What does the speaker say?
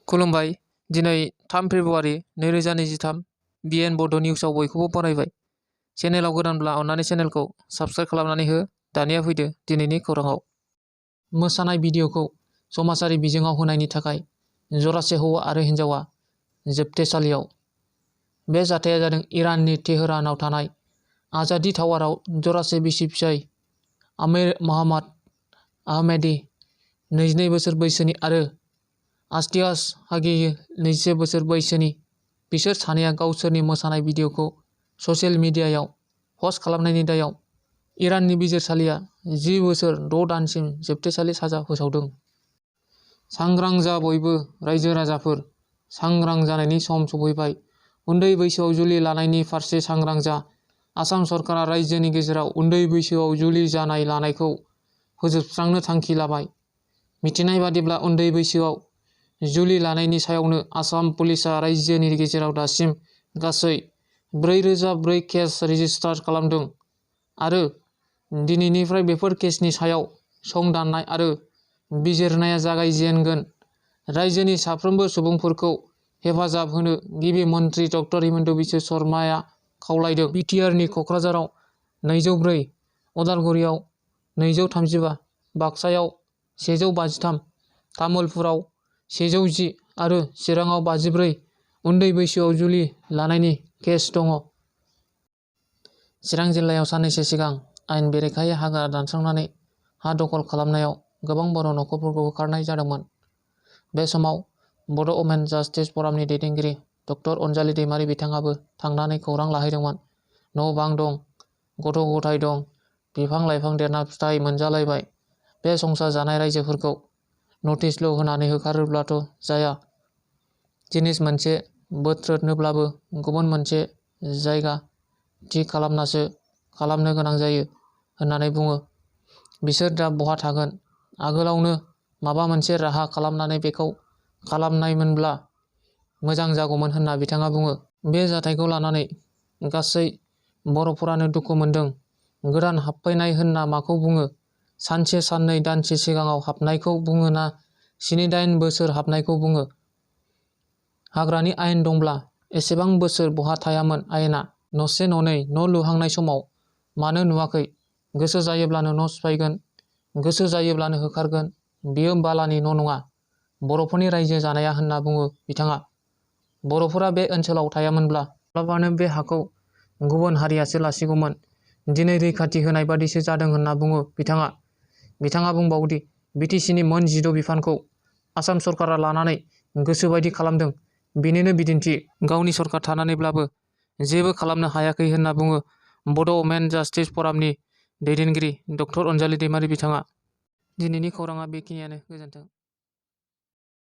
खुलुमबाय। दिनै 3 February 2023 BN बड' निउसआव बयखौबो बरायबाय। चेनेलाव गोदानब्ला अन्नानै चेनेलखौ साबस्क्राइब खालामनानै हो। दानिया फैदो दिनैनि खौराङाव। मोसानाय भिडिअ'खौ समाजारि बिजोङाव होनायनि थाखाय जरासे हौवा आरो हिन्जावा जोबथेसालियाव। बे जाथाया जादों इराननि तेहरानाव थानाय आजादी टावाराव जरासे बिसि-फिसाय आमिर मोहम्मद आहमेदी 22 बोसोर बैसोनि आरो आस्तियास हागिही 21 बोसोर बैसोनि। बिसोर सानैया गावसोरनि मोसानाय भिडिअ'खौ ससियेल मिडियायाव पस्ट खालामनायनि दायाव इराननि बिजिरसालिया 10 बोसोर 6 दानसिम जोबथेसालि साजा फोसावदों। सांग्रां जा बयबो रायजो-राजाफोर, सांग्रां जानायनि सम सफैबाय। उन्दै बैसोआव जुलि लानायनि फारसे सांग्रां जा। आसाम सरकारा रायजोनि गेजेराव उन्दै बैसोआव जुलि जानाय लानायखौ फोजोबस्रांनो थांखि लाबाय। मिथिनाय बादिब्ला उन्दै बैसोआव जुलि लानायनि सायावनो आसाम पुलिसआ रायजोनि गेजेराव दासिम गासै 4004 केस रेजिस्टार खालामदों आरो दिनैनिफ्राय बेफोर केसनि सायाव संदाननाय आरो बिजिरनाया जागायजेनगोन। रायजोनि साफ्रोमबो सुबुंफोरखौ हेफाजाब होनो गिबि मन्थ्रि डक्टर हिमन्त बिश्व शर्माया खावलायदों। बिटिआरनि क'क्राझाराव 204, उदालगुरियाव 235, बाक्सायाव 153, तामुलपुराव 110 आरो चिराङाव 54 उन्दै बैसोआव जुलि लानायनि केस दङ। चिरां जिल्लायाव साननैसो सिगां आयेन बेरेखायै हाग्रा दानस्रांनानै हा दखल खालामनायाव गोबां बर' नखरफोरखौ होखारनाय जादोंमोन। बे समाव बड' वुमेन जास्टिस फरामनि दैदेनगिरि डक्टर अनजालि दैमारि बिथाङाबो थांनानै खौरां लाहैदोंमोन। न' बां दं, गथ' गथाय दं, बिफां लाइफां देरना फिथाइ मोनजालायबाय। बे संसार जानाय रायजोफोरखौ नटिसल' होनानै होखारोब्लाथ' जाया। जिनिस मोनसे बोथ्रोदनोब्लाबो गुबुन मोनसे जायगा थि खालामनासो खालामनो गोनां जायो होननानै बुङो। बिसोर दा बहा थागोन? आगोलावनो माबा मोनसे राहा खालामनानै बेखौ खालामनायमोनब्ला मोजां जागौमोन होनना बिथाङा बुङो। बे जाथायखौ लानानै गासै बर'फोरानो दुखु मोनदों। गोदान हाबफैनाय होनना माखौ बुङो? सानसे साननै दानसे सिगाङाव हाबनायखौ बुङो ना 7-8 बोसोर हाबनायखौ बुङो? हाग्रानि आयेन दंब्ला एसेबां बोसोर बहा थायामोन आयेना? न'से न'नै न' लुहांनाय समाव मानो नुवाखै? गोसो जायोब्लानो न' सिफायगोन, गोसो जायोब्लानो होखारगोन। बेयो बालानि न' नङा, बर'फोरनि रायजो जानाया होनना बुङो बिथाङा। बर'फोरा बे ओनसोलाव थायामोनब्ला माब्लाबानो बे हाखौ गुबुन हारियासो लासिगौमोन। दिनै रैखाथि होनाय बादिसो जादों होनना बुङो बिथाङा। बिथाङा बुंबावोदि बिटिसिनि मोन 16 बिफानखौ आसाम सरकारा लानानै गोसोबायदि खालामदों। बेनिनो बिदिन्थि। गावनि सरकार थानानैब्लाबो जेबो खालामनो हायाखै होनना बुङो बड' वुमेन जास्टिस फरामनि दैदेनगिरि डक्टर अनजालि दैमारि बिथाङा। दिनैनि खौराङा बेखिनियानो। गोजोन्थों।